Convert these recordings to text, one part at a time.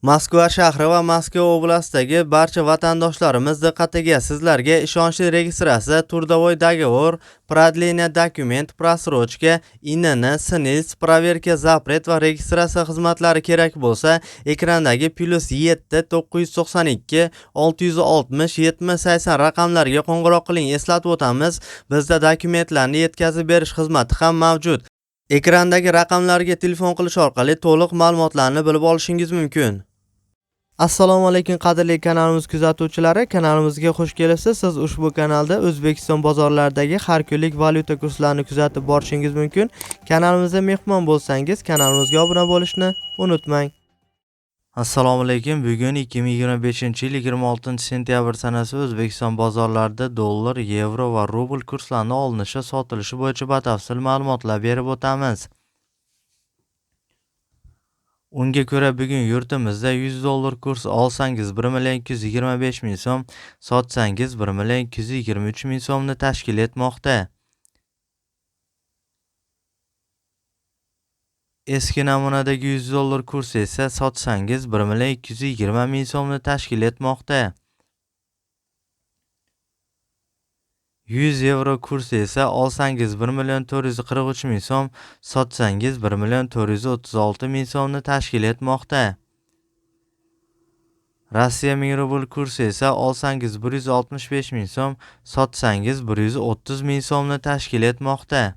Moskva shahri va Moskva oblastidagi barcha vatandoshlarimiz diqqatiga! Sizlarga ishonchli registratsiya, трудовой договор, продление документ, просрочка, ИНН, СНИЛС, проверка запрет va registratsiya xizmatlari kerak bo'lsa, ekrandagi +7 992 660 70 80 raqamlariga qo'ng'iroq qiling. Eslatib o'tamiz, bizda dokumentlarni yetkazib berish xizmati ham mavjud. Ekrandagi raqamlarga telefon qilish orqali to'liq ma'lumotlarni bilib olishingiz mumkin. Assalomu alaykum qadrli kanalimiz kuzatuvchilari, kanalimizga xush kelibsiz. Siz ushbu kanalda O'zbekiston bozorlaridagi har kunlik valyuta kurslarini kuzatib borishingiz mumkin. Kanalimizda mehmon bo'lsangiz, kanalimizga obuna bo'lishni unutmang. Assalomu alaykum. Bugun 2025-yil 26-sentyabr sanasi O'zbekiston bozorlarida dollar, yevro va rubl kurslarini olinishi, sotilishi bo'yicha batafsil ma'lumotlar berib o'tamiz. Unga ko'ra bugun yurtimizda 100 dollar kurs olsangiz 1 million 225 ming so'm, sotsangiz 1 million 223 ming so'mni tashkil etmoqda. Eski namunadagi 100 dollar kursi esa sotsangiz 1 million 220 ming so'mni tashkil etmoqda. 100 yevro kursi esa olsangiz 1 million 443 ming so'm, sotsangiz 1 million 436 ming so'mni tashkil etmoqda. Rossiya 1000 rubl kursi esa olsangiz 165 ming so'm, sotsangiz 130 ming so'mni tashkil etmoqda.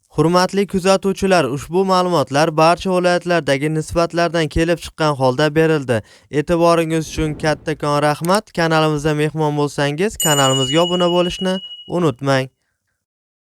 Hurmatli kuzatuvchilar, ushbu ma'lumotlar barcha viloyatlardagi nisbatlardan kelib chiqqan holda berildi. E'tiboringiz uchun kattakon rahmat. Kanalimizda mehmon bo'lsangiz, kanalimizga obuna bo'lishni unutmang.